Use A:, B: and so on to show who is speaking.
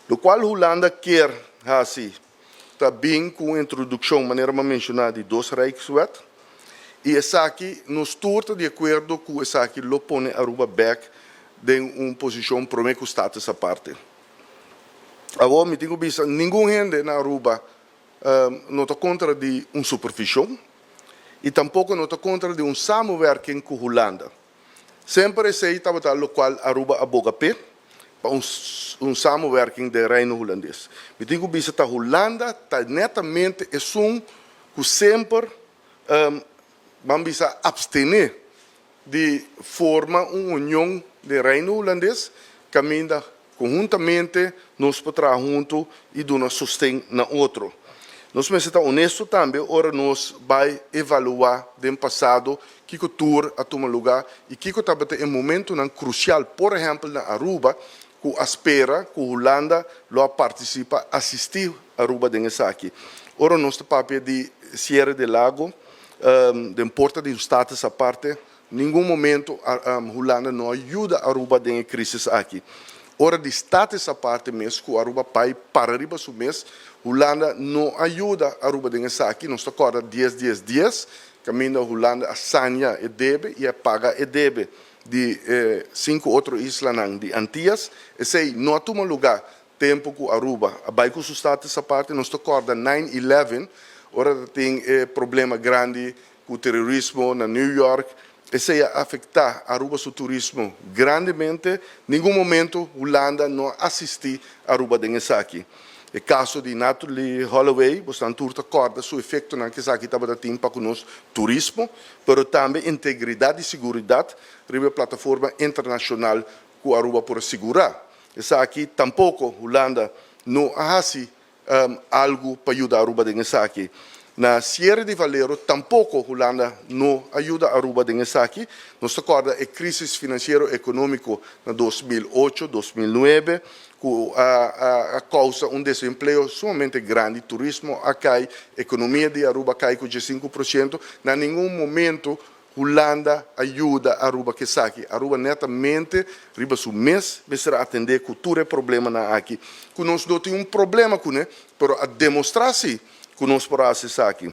A: Locual Hulanda kier haci ta bin cu introduccion, manera mi a menciona, di dos Rijkswet. Y esaki, nos tur ta di acuerdo cu esaki lo pone Aruba back den un posicion prome cu Status Aparte. Awor, mi tin cu bisa, ningun hende na Aruba no ta contra di un supervision y tampoco no ta contra di un samenwerking cu Hulanda. Semper esey tabata locual Aruba a boga pe, pa un samenwerking den Reino Hulandes. Mi tin cu bisa ta Hulanda ta netamente esun cu semper ban bisa abstene di forma un union den Reino Hulandes, caminda conhuntamente nos por traha hunto y duna sosten na otro. Nos mester ta honesto tambe ora nos bay evalua den pasado kico tur a tuma lugar y kico tabata e momentonan crucial, por ehempel na Aruba, cu a spera cu Hulanda lo a participa, asisti Aruba den esaki. Ora nos ta papia di cierre di Lago, den porta di un Status Aparte, ningun momento Hulanda no a yuda Aruba den e crisis aki. Ora di Status Aparte mes, cu Aruba bay para riba su mes, Hulanda no a yuda Aruba den esaki. Nos ta corda 10 10 10, caminda Hulanda a sanea e debe y a paga e debe di cinco otro islanan di Antillas. Esey no a tuma lugar tempo cu Aruba a bay cu su Status Aparte. Nos ta corda 9-11, ora tin problema grandi cu terorismo na New York. Esey a afecta Aruba su turismo grandemente. Ningun momento Hulanda no a asisti Aruba den esaki. E caso di Natalee Holloway, boso tur ta corda su efectonan cu esaki tabata tin pa cu nos turismo, pero tambe integridad y seguridad riba plataforma internacional cu Aruba por sigura. Esaki tampoco Hulanda no a haci algo pa yuda Aruba den esaki. Na cierre di Valero tampoco Hulanda no a yuda Aruba den esaki. Nos ta corda e crisis financiero economico na 2008, 2009, cu a causa un desempleo sumamente grandi, turismo a cay, economia di Aruba a cay cu 5%. Na ningun momento Hulanda a yuda Aruba cu esaki. Aruba netamente riba su mes mester atende cu tur e problemanan aki. Cu nos no tin un problema cu ne, pero a demostra si cu nos por haci esaki.